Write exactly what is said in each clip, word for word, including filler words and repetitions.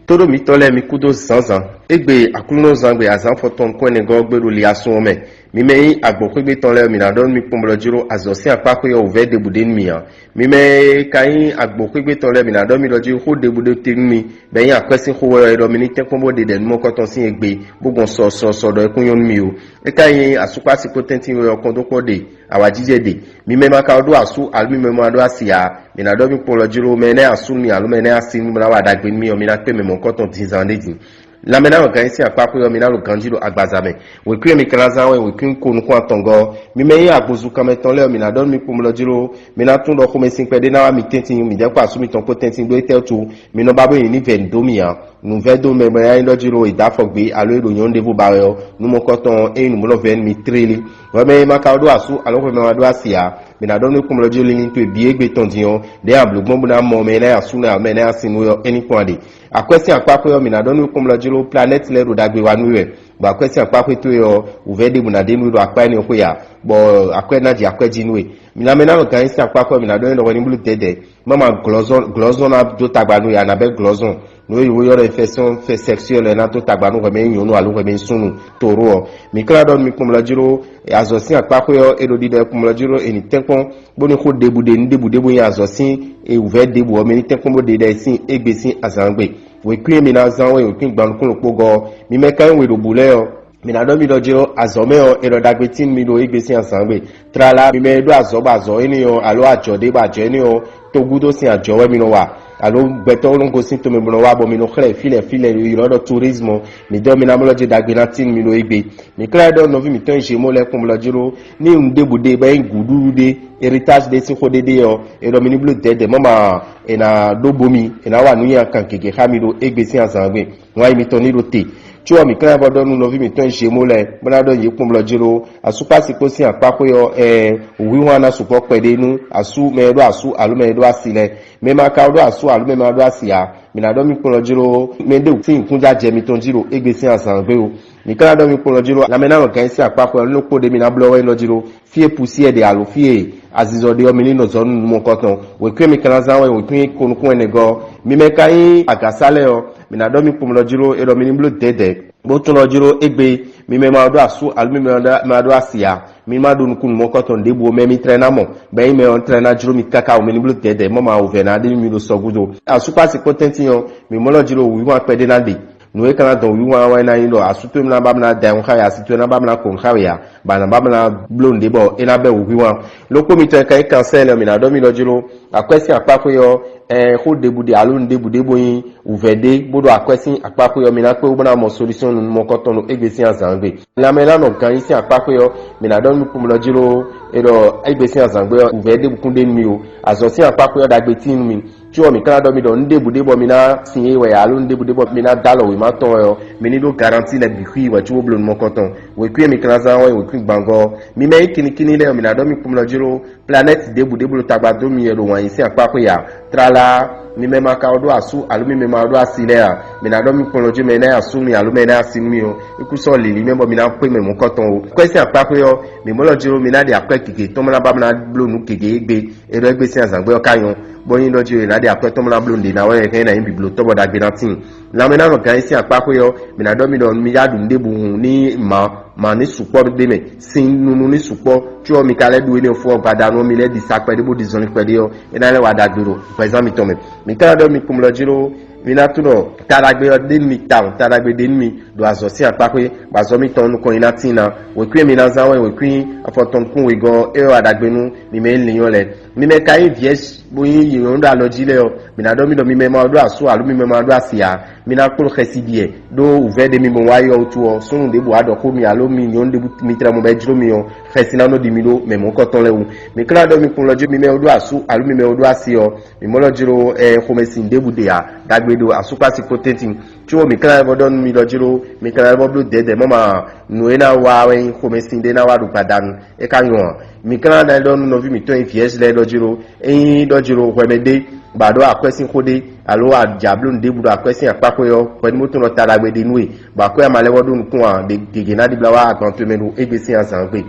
Tóɖó mǐtɔn lɛ́ɛ, mi kúdó zǎnzǎn. Égbé Aklúnɔzán gbe azǎn fɔtɔn kɔn ɛnɛ gɔ́ gbé ɖo li asún ɔ́ mɛ. Mi mɛ nyí agbo xwé gbe tɔn lɛ́ɛ, mi ná ɖɔ nú mì kpɔ́n bɔ jí ɖó azɔ̌ sín akpá xwé ɔ́ wǔvɛ́ ɖěbǔ ɖé nú mì ǎ. Mi mɛ e ka nyí agbo xwé gbe tɔn lɛ́ɛ, mi ná ɖɔ mì ɖɔ jí xó ɖěbǔ ɖé te nú mi, bɔ é nyí akwɛ́ sín xó wɛ ɔ́, è ɖɔ mi ní tɛ́nkpɔ́n bó ɖe ɖɛ nú mɔkɔ́ tɔn sín égbé, bó gbɔn sɔ sɔ sɔ ɖɔ é kún nyɔ́ nú mi ó. É ka nyí asúkpási kpó tɛ́ntin wɛ ɔ́ kɔn dó kpɔ́ ɖe, awǎjijɛ ɖe. Mi mɛ ma ka ɖó asú alo mi mɛ ma ɖó asi ǎ, mi ná ɖɔ mì kpɔ́n lɔ jí ɖó mɛ énɛ́ asú nú mi alo mɛ énɛ́ asi nú mi ná wa ɖagbe nú mi ɔ́, mi ná kpé mɛ mɔ̌kɔtɔn din zán ɖé din. Lanmɛ ná nɔ gǎn nyi sín akpá xwé ɔ́, mi ná ɖo ganjí ɖo agbaza mɛ. Wěkwín e mi ka ná zán wɛ wěkwín ko nukún atɔngɔ́ ɔ́, mi mɛ nyí agbozun kanmɛ tɔn lɛ́ɛ ɔ́, mi ná ɖɔ nú mì kpɔ́n lɔ jí ɖó mi ná tunwun ɖɔ xomɛsin kpɛɖé ná wá mi tɛ́ntin, mi dɛ́ kpó asú mitɔn kpó tɛ́ntin ɖó étɛ́ wútu mi nɔ ba bó nyi ní vɛ̌ nǔ dó mì ǎ. Nǔvɛ́ dó mɛ bɔ é nyí ɖɔ jí ɖó è dó afɔ gbé alo é ɖo nyɔ̌nu ɖěvo ba wɛ ɔ́, nú mɔkɔ́tɔn ɔ́, é nyí nǔmlɔ́vɛ́ nú mi tlélé. Hwɛ mɛ e ma ka ɖó asú alo hwɛ mɛ ma ɖó asi ǎ, mǐ ná ɖɔ nú kpɔ́nmlɔ́ jí linlin towe bǐ égbé tɔn din ɔ́, ɖěe a blǒ gbɔn bó ná mɔ mɛ énɛ́ asú nɛ́ alo mɛ énɛ́ asi nú wɛ ɔ́, é ní kpɔ́n a ɖe. Akwɛ́ sín akpá xwé ɔ́, mǐ ná ɖɔ nú kpɔ́nmlɔ́ jí ɖó planɛ́ti lɛ́ɛ ɖo ɖagbe wa nú we wɛ, bɔ akwɛ́ sín akpá xwé towe ɔ́, wǔvɛ́ ɖěbǔ ná ɖe nú we ɖo akpá énɛ́ xwé ǎ, bɔ akwɛ́ ná jɛ akwɛ́ jí nú we. Mǐ ná mɛ ná nɔ gǎn nyi sín akpá xwé ɔ́, mǐ ná ɖɔ nyi ɖɔ hwɛ ní bló dɛ̌dɛ̌. Má ma glɔ̌zɔn, glɔ̌zɔn ná dó tagba nú we, a nǎ bɛ́ glɔ̌zɔn. Nǔ e yǒyó ɖɔ infɛ́syɔ́n sɛ́ksyɔ́l lɛ́ɛ ná dó tagba nú hwɛ mɛ nyí nyɔ̌nu alo hwɛ mɛ nyí súnnu tóro ɔ́. Mǐ ka ná ɖɔ nú mi kpɔ́nmlɔ́ jí ɖó azɔ̌ sín akpá xwé ɔ́, è ɖo ɖiɖɔ kpɔ́nmlɔ́ jí ɖó è nǐ tɛ́nkpɔ́n bónú xó ɖěbǔ ɖe nú ɖěbǔ ɖěbǔ nyi azɔ̌ sín wǔvɛ́ ɖěbǔ ɔ́, mɛ ní tɛ́nkpɔ́n bó ɖe ɖɛ sín égbé sín azǎngbe. Wěkwín e mi ná zán wɛ wěkwín gban nukún ɖokpó gɔ́ ɔ́, mi mɛ ka nyí we ɖo bǔ lɛ́ɛ ɔ́, mi ná ɖɔ mi ɖɔ jí ɖó azɔ̌ mɛ ɔ́, è nɔ ɖagbe tín mi ɖo égbé sín azǎngbe. Tlala mi mɛ e ɖó azɔ̌ bɔ azɔ̌ énɛ́ ɔ́, alo ajɔ̌ ɖé bɔ ajɔ̌ énɛ́ ɔ́, togúdo sín ajɔ̌ wɛ mi nɔ wa, alo gbɛtɔ́ nɔ gosín tomɛ bó nɔ wá bɔ mi nɔ xlɛ́ fí lɛ́ɛ fí lɛ́ɛ, ylɔ́ ɖɔ turizmu, mi dɔ́ mi ná mɔ lɔ jí ɖagbe ná tín mi ɖo égbé. Mi klɛ́ ɖɔ nɔví mǐtɔn e Zemo lɛ́ɛ kpɔ́n blɔ́ jí ɖó ní un ɖěbǔ ɖe bɔ é nyí gǔɖúɖú ɖé, héritage ɖé sín xó ɖéɖé ɔ́, è ɖɔ mi ní bló dɛ̌dɛ̌ mɔ ma è nǎ ɖó bo mi, è nǎ wa nǔnyinya kan gěgé xá mi ɖo égbé sín azǎn gbe. Wǎn yi mitɔn ní ɖo te. Có ɔ́, mǐ klɛ́ bɔ ɖɔ nú nɔví mǐtɔn e Zemo lɛ́ɛ, bó ná ɖɔ yě kpɔ́n blɔ́ jí ɖó asúkpási kpó sín akpá xwé ɔ́, ɛɛ wǐwlán ná sukpɔ́ kpɛɖé nú asú mɛ e ɖó asú alo mɛ e ɖó asi lɛ́ɛ. Mɛ ma ka ɖó asú alo mɛ ma ɖó asi ǎ, mǐ ná ɖɔ mì kplɔ́n jí ɖó mɛ ɖé sín nǔkúnjajɛ mitɔn jí ɖo égbé sín azǎn gbe ó. Mǐ ka ná ɖɔ mì kplɔ́n jí ɖó lanmɛ ná nɔ gǎn nyi sín akpá xwé ɔ́, nú kpó ɖé mǐ ná blɔ́ wɛ nyí lɔ jí ɖó. Fí e pusíɛ ɖe alo fí e azizɔ ɖe ɔ́, mi ní nɔ zɔ nú nukɔntɔn. Wěkwín e mi ka ná zán wɛ wěkwín ko nukún ɛnɛ gɔ́. Mi mɛ ka nyí agǎsá lɛ́ɛ ɔ́, mǐ ná ɖɔ mì kpɔ́n lɔ jí ɖó è ɖɔ mi ní bló dɛ̌dɛ̌, bó tún lɔ jí ɖó égbé. Mi mɛ ma ɖó asú alo mi mɛ ma ɖó asi ǎ, mi ma ɖó nukún nǔmɔkɔtɔn ɖěbǔ ó, mɛ mi tlɛ ná mɔ, bɔ é nyí mɛ ɔ́ tlɛ ná jló mi káká o, mi ní bló dɛ̌dɛ̌, mɔ ma wǔvɛ́ ná ɖe nú mi ɖo sɔ gúdo. Asúkpási kpó tɛ́ntin ɔ́, mǐ mɔ lɔ jí ɖo wǐwlán kpɛɖé ná ɖe. Nǔ e ka ná dɔn wǐwlán wɛ ná nyí ɖɔ asú towe ná ba mla da ɛhun xá we, asi towe ná ba mla kɔn xá we ǎ, bɔ a nǎ ba mla bló nǔɖé bɔ é ná bɛ́ wǔ wínwán. Lókpó mitɔn e ka nyí kansɛ́ lɛ́ɛ ɔ́, mǐ ná ɖɔ mi ɖɔ jí ɖó akwɛ́ sín akpá xwé ɔ́, ɛɛ xó ɖěbǔ ɖe alo nǔɖěbǔ ɖé bó nyí wǔvɛ́ ɖé bó ɖo akwɛ́ sín akpá xwé ɔ́, mi ná kpé wú bó ná mɔ solúsyɔn nú mɔkɔ́tɔn ɖo égbé sín azǎngbe. Lanmɛ ná nɔ gan yí sín akpá xwé ɔ́, mǐ ná ɖɔ nú kpɔ́nmlɔ́ jí ɖó é ɖɔ égbé sín azǎngbe ɔ́, wǔvɛ́ ɖěbǔ kún ɖe nú mi ó. Azɔ̌ sín akpá xwé ɔ́ ɖagbe tíin nú mi. Có ɔ́, mǐ ka ná ɖɔ mi ɖɔ nǔɖěbǔ ɖé bɔ mi ná sin é wɛ ǎ, alo nǔɖěbǔ ɖé bɔ mi ná dó alɔ wěma tɔn wɛ ɔ́, mi ní ɖó garanti lɛ́ɛ bǐ xwí wɛ có bó bló nú mɔkɔn tɔn. Wěkwín e mi ka ná zán wɛ wěkwín gbangɔ ɔ́. Mi mɛ nyí kinnikínní lɛ́ɛ ɔ́, mǐ ná ɖɔ mi kpɔ́nmlɔ́ jí ɖó planɛ́ti ɖěbǔ ɖěbǔ ɖo tagba dó mi wɛ ɖo wǎn yí sín akpá xwé ǎ. Tlala, mi mɛ ma ka ɖó asú alo mi mɛ ma ɖó asi lɛ́ɛ ǎ, mǐ ná ɖɔ mi kplɔ́n jí mɛ e ná nyi asú mi alo mɛ e ná nyi asi nú mi ɔ́, é kú sɔ́ lǐlí mɛ bɔ mi ná kpé mɛ mɔ̌kɔtɔn ó. Akwɛ́ sín akpá xwé ɔ́, mǐ mɔ lɔ jí ɖó mi ná ɖe akwɛ́ gěgé tɔn bó ná ba bó ná bló nǔ gěgé égbé. É ɖɔ égbé sín azǎngbé ɔ́ ka nyɔ́, bɔ nyí ɖɔ jí è nǎ ɖe akwɛ́ tɔn bó ná bló nǔɖé ná wɛ hɛn ná nyí bǐbló tɔ́ bɔ ɖagbe ná tíin. Lanmɛ ná nɔ gǎn nyi sín akpá xwé ɔ́, mǐ ná ɖɔ mi ɖɔ mi yá ɖu nǔɖébǔ hun ní mǎ, mǎ ní sukpɔ́ ɖé mɛ, sin nunu ní sukpɔ́, có ɔ́ mi ka lɛ́ ɖu énɛ́ fó ɔ́ gbadanu ɔ́, mi lɛ́ ɖi sa kpɛɖé bó ɖi zɔnlin kpɛɖé ɔ́, é ná lɛ́ wa ɖagbe ɖo gbɛzán mitɔn mɛ. Mǐ ka ná ɖɔ mi kpɔ́n lɔ jí ɖó mi ná tunɔ ta ɖagbe ɔ́ ɖe nú mi tawun, ta ɖagbe ɖe nú mi ɖo azɔ̌ sín akpá xwé, bɔ azɔ̌ mitɔn nukɔn nyi ná tíin ná. Wěkwín e mi ná zán wɛ wěkwín afɔtɔn nukún wegɔ́ ɔ́, é wɛ wa ɖagbe nú mi mɛ e linnyɔ́ lɛ́ɛ. Mi mɛ ka nyí vǐɛ́ bó nyí nyɔ̌nu ɖo alɔ jí lɛ́ɛ ɔ́, mi ná ɖɔ mi ɖɔ mi mɛ ma ɖó asú alo mi mɛ ma ɖó asi ǎ. Mi ná kplɔ́n xɛsi ɖiɛ ɖó wǔvɛ́ ɖé mi mɔ wá yi ɔ́ wútu ɔ́, súnnu ɖěbǔ wá ɖɔ xó mi alo mi nyɔ̌nu ɖěbǔ mi tlɛ mɔ bɔ é jló mi ɔ́, xɛsi ná nɔ ɖi mi ɖó mɛ mɔ̌kɔtɔn lɛ́ɛ wú. Mi ka ná ɖɔ mi kplɔ́n lɔ jí mi mɛ e ɖó asú alo mi mɛ e ɖó asi ɔ́, mi mɔ lɔ jí ɖó ɛ xomɛsin ɖěbǔ ɖe ǎ, ɖagbe ɖo asúkpási kpó tɛ́ntin. Có mi ka ná vɔ ɖɔ nú mi lɔ jí ɖó mi ka ná vɔ bló dɛ̌dɛ̌ mɔ ma nǔ e ná wa wɛ nyí xomɛsin ɖé ná wa ɖo gbadanu. É ka nyɔ́ ǎ. Mi ka ná ɖɔ nú nɔví mǐtɔn e vǐɛ́zi lɛ́ɛ ɖɔ jí ɖó, ényí ɖɔ jí ɖó hwɛ mɛ ɖé, bɔ a ɖó akwɛ́ sín xó ɖé, alo a jǎ bló nǔɖébǔ ɖo akwɛ́ sín akpá xwé ɔ́, hwɛ ní bó tún nɔ ta ɖagbe ɖi nú we, bɔ akwɛ́ ama lɛ́ vɔ ɖó nukún ǎ, ɖe gěgé ná ɖibla wá agban towe mɛ ɖo égbé sín azǎn gbe.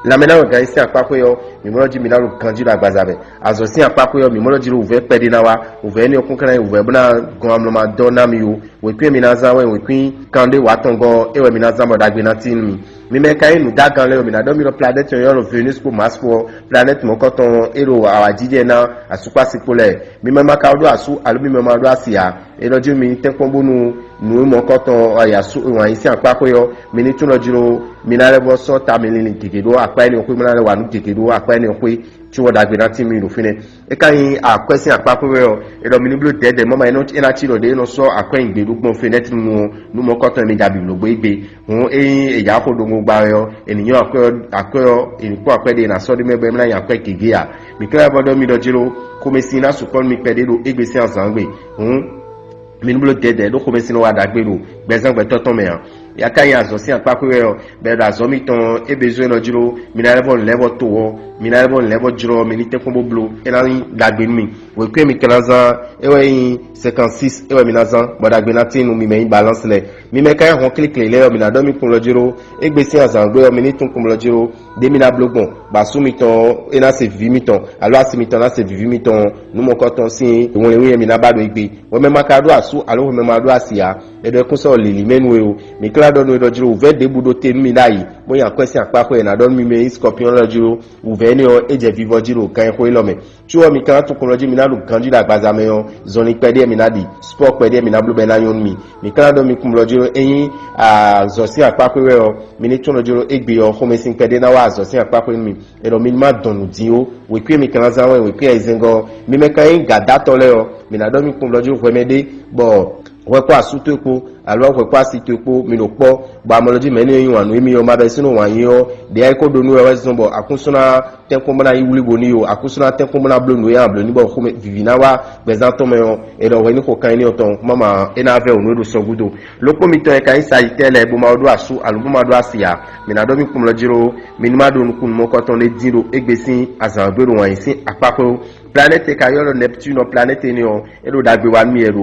Lanmɛnánɔgan yí sín akpáxwé ɔ́, mǐ mɔ jí mi ná ɖo ganjí ɖo agbaza mɛ. Azɔ̌ sín akpáxwé ɔ́, mǐ mɔ jí ɖo wǔvɛ́ kpɛɖé ná wá. Wǔvɛ́ énɛ́ ɔ́ kún ka ná nyí wǔvɛ́ bó ná gɔn amlɔ ma dɔ́ ná mi ó. Wěkwín e mi ná zán wɛ wěkwín kanɖé wǎ tɔn gɔ́ é wɛ mi ná zán bɔ ɖagbe ná tín nú mi. Mi mɛ ka nyí nǔdágan lɛ́ɛ ɔ́, mǐ ná ɖɔ mi ɖɔ planɛ́ti ɔ́ nyɔ́ ɖo Venus kpó Mars kpó ɔ́, planɛ́ti mɔ̌kɔtɔn e ɖo awǎjijɛ ná asúkpásikpó lɛ́ɛ. Mi mɛ ma ka ɖó asú alo mi mɛ ma ɖó asi ǎ. É ɖɔ jí mi ní tɛ́nkpɔ́n bónú nǔ e mɔ̌kɔtɔn ɔ́ ya sú wǎn yí sín akpáxwé ɔ́, mi ní tunɔ jló mi ná lɛ́ vɔ́ sɔ́ ta mi linlin gěgé ɖó akpá énɛ́ xwé, bó ná lɛ́ wa nǔ gěgé ɖó akpá énɛ́ xwé, cóbɔ ɖagbe ná tín mi ɖo fínɛ́. É ka nyí akwɛ́ sín akpáxwé wɛ ɔ́, è ɖɔ mi ní bló dɛ̌dɛ̌ mɔ́ ma é nɔ é ná cí ɖɔ ɖě é nɔ sɔ́ akwɛ́ nyi gbě ɖó gbɔn fínɛ́ tinú ɔ́, nú mɔ̌kɔtɔn e mi ɖa bǐbló gbé gbé. Hǔn ényí è yǎ xo ɖokpó gba wɛ ɔ́, è nǐ nyɔ́ akwɛ́ ɔ́, akwɛ́ ɔ́, è nǐ kpɔ́n akwɛ́ ɖé è nǎ sɔ́ ɖé mɛ bɔ é ná nyí akwɛ́ gěgé ǎ. Mǐ ka lɛ́ vɔ ɖɔ mi ɖɔ jí ɖó xomɛsin ná sukpɔ́ nú mi kpɛɖé ɖo égbé sín azǎn gbe. Hǔn mi ní bló dɛ̌dɛ̌ ɖó xomɛsin nɔ wa ɖagbe ɖo gbɛzán gbɛtɔ́ tɔn mɛ ǎ. Ya ka nyí azɔ̌ sín akpáxwé wɛ ɔ́, bɔ è ɖo azɔ̌ mitɔn é bezɔ́ nɔ jló, mi ná lɛ́ vɔ nǔ lɛ́ vɔ to ɔ́, mi ná lɛ́ vɔ nǔ lɛ́ vɔ jlɔ́, mi ní tɛ́nkpɔ́n bó bló, é ná nyí ɖagbe nú mi. Wěkwín e mi ka ná zán é wɛ nyí cinquante-six é wɛ mi ná zán, bɔ ɖagbe ná tín nú mi mɛ nyí balance lɛ́ɛ. Mi mɛ ka nyí hɔn klíklí lɛ́ɛ ɔ́, mi ná ɖɔ mi kplɔ́n jló, égbé sín azǎn gbe ɔ́, mi ní tunwun kplɔ́n jló, ɖé mi ná bló gbɔn, bɔ asú mitɔn é ná se vǐ mitɔn, alo asi mitɔn ná se vǐví mitɔn, nǔ mɔ̌kɔtɔn sín wlɛnwí e mi ná ba ɖo égbé. Hwɛmɛ ma ka ɖó asú alo hwɛmɛ ma ɖó asi ǎ, è ɖɔ é kún sɔ́ lǐlí mɛ nú we ó. Mǐ klá ɖɔ nú we ɖɔ jló wǔvɛ́ ɖěbǔ ɖó te nú mi ɖ'ayǐ, bó nyi akwɛ́ sín akpáxwɛ e è nǎ ɖɔ nú mi mɛ nyí Skɔpiɔ́n lɔ jló. Wǔvɛ́ énɛ́ ɔ́, é jɛ vivɔ jí ɖo kannyixó élɔ́ mɛ. Có ɔ́, mi ka ná tunwun kplɔ́n jí mi ná ɖo ganjí ɖo agbaza mɛ ɔ́, zɔnlin kpɛɖé mi ná ɖi, spɔ́ɔ kpɛɖé mi ná bló bɔ é ná nyɔ́ nú mi. Mǐ ka ná ɖɔ mi kún blɔ́ jí ɖó ényí azɔ̌ sín akpáxwé wɛ ɔ́, mi ní tunwun jí ɖó égbé ɔ́, xomɛsin kpɛɖé ná wá azɔ̌ sín akpáxwé nú mi. È ɖɔ mi ní ma dɔn nǔ dín ó. Wěkwín e mi ka ná zán wɛ wěkwín ayizɛ́ngɔ́ ɔ́, mi mɛ ka nyí gǎdátɔ́ lɛ́ɛ ɔ́, mǐ ná ɖɔ mi kún blɔ́ jí ɖó hwɛmɛ ɖé, bɔ hwɛ kpó asú towe kpó, alo hwɛ kpó asi towe kpó, mi ɖo kpɔ́, bɔ amɔlɔjí mɛ̌ nɔ nyi wǎn nú émí ɔ́, ma bɛ́ súnnu wǎn yí ɔ́, ɖě ayí ko ɖó nú wɛ wɛ zɔn bɔ akúnsúná tɛ́nkpɔ́n bó ná yí wlí bo n'i ó, akúsúná tɛ́nkpɔ́n bó ná bló nǔ e nya blǒ ní bɔ xomɛ vǐví ná wá gbɛzán tɔn mɛ ɔ́, è ɖɔ hwɛ ní xo kan énɛ́ tɔn, má ma é ná vɛ́ wǔ nú é ɖo sɔgúdo. Lókpó mitɔn e ka nyí Sajitɛ́ɛ lɛ́ɛ bó ma ɖó asú alo bó ma ɖó asi ǎ, mǐ ná ɖɔ mì kplɔ́n jí ɖó mi ní ma ɖó nukúnnú mɔ̌kɔtɔn ɖé dín ɖo égbé sín azǎn gbe ɖo wǎn yí sín akpáxwé ó. Planɛ́ti e ka ylɔ́ ɖɔ Nɛptúni ɔ́, planɛ́ti énɛ́ ɔ́, é ɖo ɖagbe wa nú mi wɛ ɖo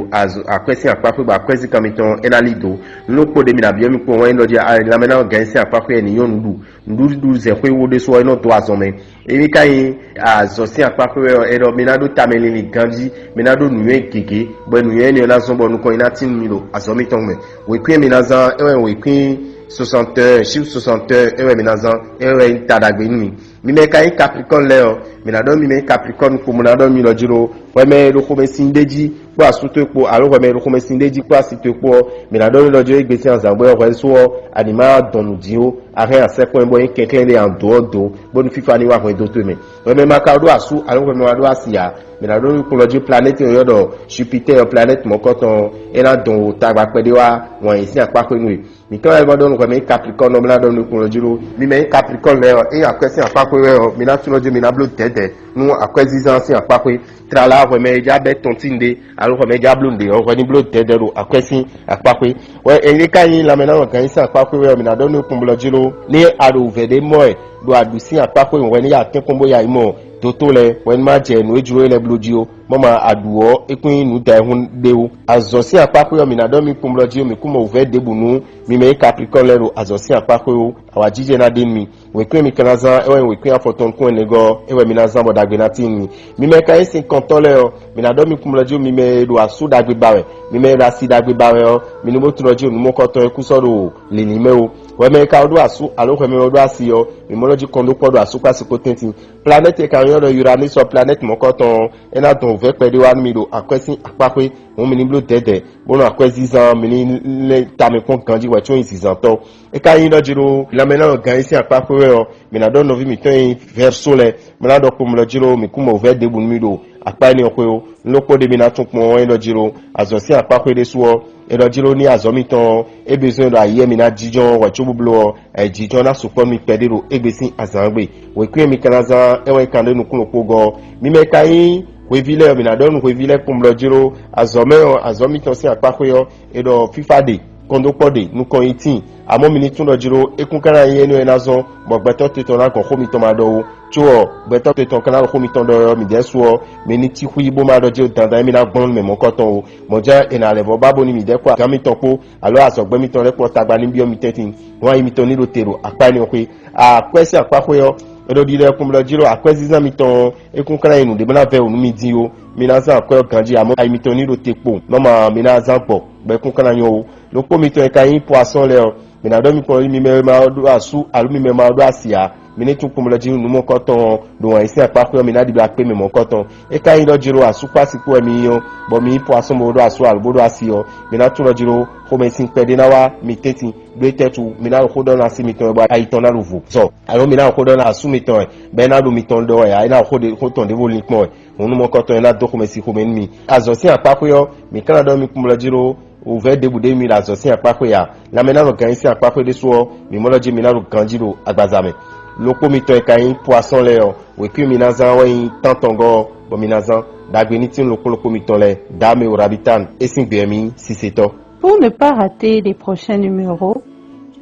akwɛ́ sín akpáxwé, bɔ akwɛ́zíkan mitɔn é ná lí dǒ. Nú lókpó ɖé mi nǎ byɔ́ mì kpɔ́n wɛn é ɖɔ jí lanmɛnánɔgan e sín akpáxwé wɛ ní nyɔ́ nǔ ɖu. Nǔɖuɖu zɛxwé wo ɖésú ɔ́, é nɔ dó azɔn mɛ. Émí ka nyí azɔ̌ sín akpáxwé wɛ ɔ́, é ɖɔ mi ná ɖó tamɛ linlin ganjí, mi ná ɖó nǔnywɛ́ gěgé, bɔ nǔnywɛ́ énɛ́ ɔ́ ná zɔ́n bɔ nukɔn nyi ná tín nú mi ɖo azɔ̌ mitɔn mɛ. Wěkwín e mi ná zán é wɛ nyí wěkwín soixante et un, chiffre soixante et un é wɛ mi ná zán, é wɛ nyí ta ɖagbe nú mi. Mi mɛ ka nyí Capricorne lɛ́ɛ ɔ́, mi ná ɖɔ mi mɛ nyí Capricorne kpo, mo ná ɖɔ mi ɖɔ jí ɖó hwɛmɛ e ɖo xomɛsin ɖé jí kpó asú towe kpó, alo hwɛmɛ e ɖo xomɛsin ɖé jí kpó asi towe kpó ɔ́, mi ná ɖɔ mi ɖɔ jí ɖó égbé sín azǎn gbɔ́ ɔ́ hwɛsó ɔ́, a nǐ ma dɔn nǔ dín ó. A hɛn a sɛkpɔ́n bɔ nyí kɛnklɛ́n ɖé a dǒ ɔ́ dǒ, bónú fífá ní wá hwɛndo towe mɛ. Hwɛmɛ ma ka ɖó asú alo hwɛmɛ ma ɖó asi ǎ, mi ná ɖó nukúnnú jí planɛ́ti e ylɔ́ ɖɔ Jupitɛ́ɛ ɔ́, planɛ́ti mɔ̌kɔtɔn, é ná dɔn wò tagba kpɛɖé wá wǎn yě sín akpáxwé nú we. Mǐ ka wɛ vɔ ɖó nukɔn mɛ nyí Capricorne ɔ́, bó ná ɖɔ nukúnnú jí ɖó mi mɛ nyí Capricorne lɛ́ɛ ɔ́, ényí akwɛ́ sín akpáxwé wɛ ɔ́, mi ná tunɔ jí mi ná bló dɛ̌dɛ̌ nú akwɛ́zínzán sín akpáxwé. Tlala hwɛmɛ e já bɛ́ tɔntín ɖé alo hwɛmɛ e já bló nǔɖé ɔ́, hwɛ ní bló dɛ̌dɛ̌ ɖo akwɛ́ sín akpáxwé. Wɛ ényí ka nyí lanmɛnánɔgan yí sín akpáxwé wɛ ɔ́, mi ná ɖɔ nukúnnú jí ɖó ní a ɖo wǔvɛ́ ɖé mɔ wɛ ɖo aɖǔ sín akpáxwé hwɛ ní ya tɛ́nkpɔ́n bó ya yi mɔ dótó lɛ́ɛ, hwɛ ní má jɛ nǔ e jló é lɛ́ɛ bló jí ó. Mɔ ma aɖǔ ɔ́, é kún nyí nǔ da e hún ɖé ó. Azɔ̌ sín akpáxwé ɔ́, mǐ ná ɖɔ mi kpɔ́n blɔ́ jí ó, mǐ kún mɔ wǔvɛ́ ɖěbǔ nú mi mɛ nyí Capricorne lɛ́ɛ ɖo azɔ̌ sín akpáxwé ó. Awǎjijɛ ná ɖe nú mi. Wěkwín e mi ka ná zán, é wɛ nyí wěkwín afɔtɔn nukún ɛnɛ gɔ́, é wɛ mi ná zán bɔ ɖagbe ná tíin mi. Mi mɛ ka nyí sinkɔntɔ́ lɛ́ɛ ɔ́, mi ná ɖɔ mi kún blɔ́ jí ó, mi mɛ e ɖo asú ɖagbe ba wɛ, mi mɛ e ɖo asi ɖagbe ba wɛ ɔ́, mi ní bó tunɔ jí ó, nǔ mɔkɔtɔn e kú sɔ́ ɖo lǐlí mɛ ó. Hwɛmɛ e ka ɖó asú alo hwɛmɛ e ɖó asi ɔ́, mi mɔ nɔ jí kɔn ɖó kpɔ́ ɖo asú kpó asi kpó tɛ́ntin. Planɛ́ti e ka nyɔ́ ɖɔ Uranus ɔ́, planɛ́ti mɔ̌kɔtɔn, é ná dɔn wǔvɛ́ kpɛɖé wá nú mi ɖo akwɛ́ sín akpáxwé, hǔn mi ní bló dɛ̌dɛ̌, bónú akwɛ́zínzán mi ní lɛ́ tamɛ kpɔ́n ganjí hwɛ có nyí zǐnzántɔ́. É ka nyí ɖɔ jí ɖó lanmɛnánɔgan e sín akpáxwé wɛ ɔ́, mi ná ɖɔ nɔví mǐtɔn e nyí Vɛ̌rsó lɛ́ɛ, bó ná ɖɔ kpowun lɔ jí ɖó mǐ kún mɔ wǔvɛ́ ɖěbǔ nú mì ɖo akpá énɛ́ ɔ́ xwé ó. Un ɖokpó ɖé mi ná tún kpɔ́n ɔ́, é ɖɔ jí ɖó azɔ̌ sín akpáxwé ɖésú ɔ́, é ɖɔ jí ɖó ní azɔ̌ mitɔn ɔ́, é bezɔ́n ɖo ayǐ e mi ná jínjɔ́n hwɛ̌cóbúbló ɔ́, ayǐjínjɔ́n ná sukpɔ́ nú mi kpɛɖé ɖo égbé sín azǎn gbe. Wěkwín e mi ka ná zán é wɛ nyí kanɖé nukún ɖokpó gɔ́ ɔ́. Mi mɛ ka nyí hweví lɛ́ɛ ɔ́, mǐ ná ɖɔ nú hweví lɛ́ɛ kpowun ɖɔ jí ɖó azɔ̌ mɛ ɔ́, azɔ̌ mitɔn sín akpáxwé ɔ́, è ɖɔ fífá ɖe. Kɔndókpɔ́ ɖe nukɔn yi tíin, amɔ̌ mi ní tunwun ɖɔ jí ɖó é kún ka ná nyí énɛ́ e ná zɔ́n bɔ gbɛtɔ́ te tɔn ná gɔn xó mitɔn ma ɖɔ ó. Có ɔ́, gbɛtɔ́ te tɔn ka ná ɖo xó mitɔn ɖɔ ɔ́, midɛɛ su ɔ́, mi ní cí xwí bó ma ɖɔ jí ɖó dandan émí ná gbɔn nú mɛ mɔ̌kɔtɔn ó. Mɔ̌ jɛ́n è nǎ lɛ́ vɔ́ ba bónú midɛɛ kpó gǎn mitɔn kpó, alǒ azɔ̌gbɛ́ mitɔn lɛ́ɛ kpó tagbá ní byɔ́ mi tɛ́ntin. Wǎn yi mitɔn ní ɖo te ɖo akpá énɛ́ ɔ́ xwé. Akwɛ́ sín akpáxwé ɔ́, è ɖo ɖiɖɔ kpɔ́n ɖɔ jí ɖó akwɛ́zínzán mitɔn ɔ́, é kún ka ná nyí nǔɖé bó ná vɛ́ wǔ nú mi dín ó. Mi ná zán akwɛ́ ɔ́ ganjí, amɔ̌ ayi mitɔn ní ɖo te kpo, nɔ́ ma mi ná zán gbɔ, bɔ é kún ka ná nyɔ́ ó. Ɖokpó mitɔn e ka nyí poisɔ́n lɛ́ɛ ɔ́, mi ná ɖɔ mi kplɔ́n mi mɛ e ma ɖó asú, alǒ mi mɛ e ma ɖó asi ǎ. Mi ní tunwun kpɔ́n ɖɔ jí nǔ mɔ̌kɔtɔn ɔ́, ɖo wǎn yí sín akpáxwé ɔ́, mi ná ɖiɖɔ akpé mɛ mɔ̌kɔtɔn. É ka nyí ɖɔ jí ɖó asú kpó asi kpó wɛ mi nyí ɔ́, bɔ mi nyí poisɔ́n bó ɖó asú alǒ bó ɖó asi ɔ́, mi ná tunwun ɖɔ jí ɖó xomɛsin kpɛɖé ná wá mi tɛ́ntin. Ɖó é tɛ́ cu, mi ná ɖo xó ɖɔ ná sí mitɔn wɛ bɔ ayi tɔn ná ɖo vo. Zɔ, alǒ mi ná ɖo xó ɖɔ ná asú mitɔn wɛ, bɔ é ná ɖo mitɔn ɖɔ wɛ ǎ, é ná ɖo xó ɖe- xó tɔn ɖěvo linkpɔ́n wɛ. Hǔn nú mɔ̌kɔtɔn e ná dó xomɛ sin xomɛ nú mi. Azɔ̌ sín akpáxwé ɔ́, mǐ ka ná ɖɔ mi kún blɔ́ jí ɖó wǔvɛ́ ɖěbǔ ɖé mi ɖo azɔ̌ sín akpáxwé ǎ. Lanmɛ ná nɔ gan yí sín akpáxwé ɖésú ɔ́, mǐ mɔ ɖɔ jí mi ná ɖo ganjí ɖo agbaza mɛ. Lokpó mitɔn e ka nyí poisɔ́n lɛ́ɛ ɔ́, wěkwín mi ná zán wɛ nyí tántɔngɔ́ ɔ́, bɔ mi ná zán. Ɖagbe ní tín lokpó lokpó mitɔn lɛ́ɛ, Dame Orabitan, é sín gbe wɛ mi nyí sisetɔ́. Pour ne pas rater les prochains numéros,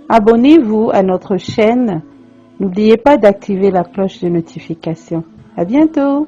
abonnez-vous à notre chaîne. N'oubliez pas d'activer la cloche de notification. À bientôt.